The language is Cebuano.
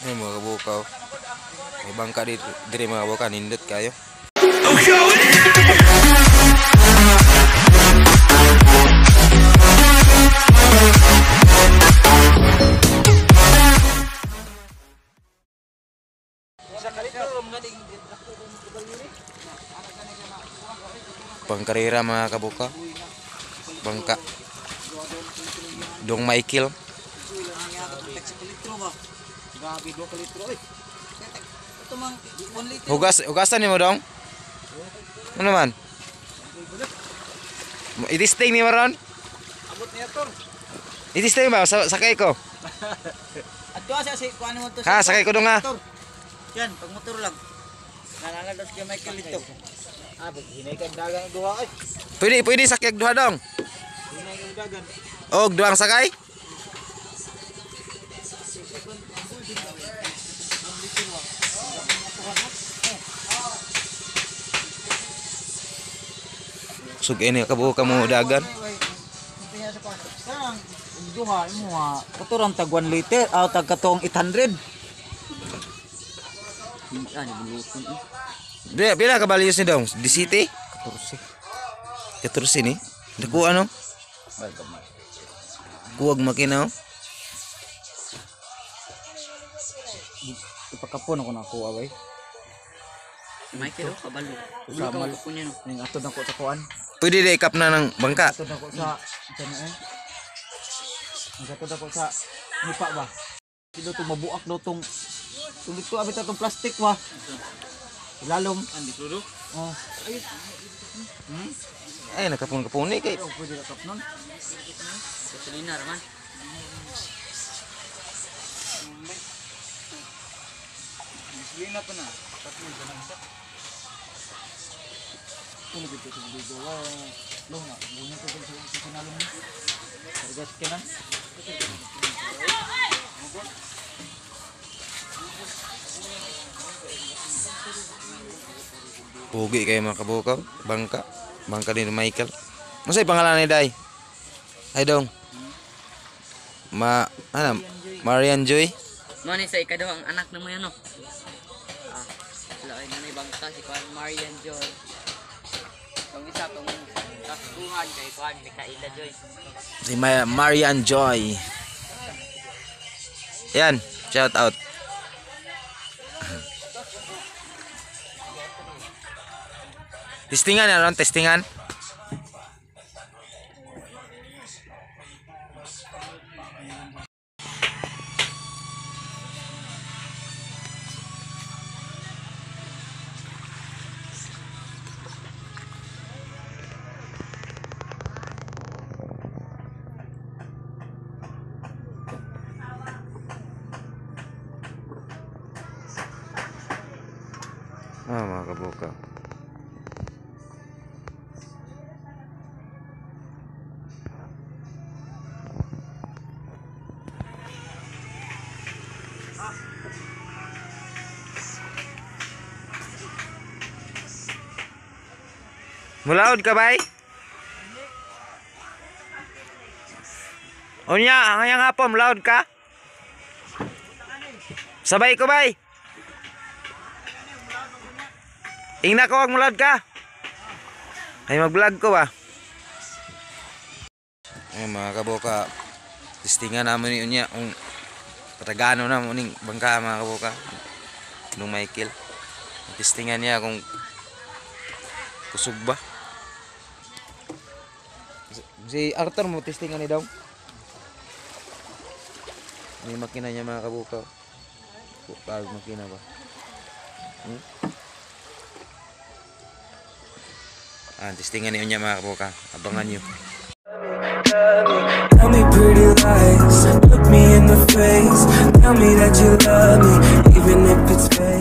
Ay, mga kabukaw. May bangka dito, diri mga kabukaw, nindot kayo. Pangkarera mga kabukaw. Bangka. Dong Michael. Hugas, hugasan ni mo dong? Ano man? I-testing ni mo ron? Abot niya tor. I-testing ba? Sakay ko. Ha, sakay ko dong ha. Yan, pag motor lang. Nalala daw si Michael dito. Ah, hinay kag dagan duha ay. Pwede, pwede sakay duha dong. Hinay kag dagan. Og duhang sakay? Sug ini kabuo ka mo dagan. Duha imo ha. Katurang tag 1 liter, aw tag katong 800. Pila, pila ka values ni dong? Di city? 14. 14 ni. Nakuha no? Kuwag makina oh. Ipakapon ako nakuha bay. Michael, oh, kabalo. Sa Ulo mal- ka ko niya, no? Ning atod nako sa kuan. Pwede di ikap na ng bangka. Atod nako sa ano eh. Ning atod nako sa nipa ba. Dito tong mabuak daw tong tong dito abit tong plastic ba. Ilalom. Andi, Frodo? Oh, Ay nakapun-kapuni kay. oh pwede na kap nun. Gasolina, raman. Gasolina pa na. Tatlo ka na isa. Tulo dito sa video. Long na. Bunyo ko sa sinalong ni. Karga sa kinan. Pugi kayo mga kabukaw. Bangka. Bangka ni Michael. Ano sa'yo pangalan ni Day? Ay dong. Ma, ano? Marian Joy? Mo ni sa ikaduhang anak na mo yan, no? Ah, wala ay nanay bangka si Kuan Marian Joy. Kung isa tong kaskuhan kay Kuan Micaela Joy. Si Marian Joy. Yan. Shout out. Testingan na ron, testingan. Ah, mga kabuka. Mulaod ka bay? Unya, ngayang hapon, mulaod ka? Sabay ko bay? Ingna ko, wag mulaod ka. Ay mag-vlog ko ba? Ay mga kaboka, testingan namin ni unya kung patagano na mo ning bangka mga kaboka. Nung Michael. Testingan niya kung kusog ba. Si Arthur mo testingan ni daw. May makina niya mga kabuka. Pag makina ba? Hmm? Ah, testingan niyo niya mga kabuka. Abangan niyo. Tell me pretty lies, look me in the face. Tell me that you love me, even if it's fake.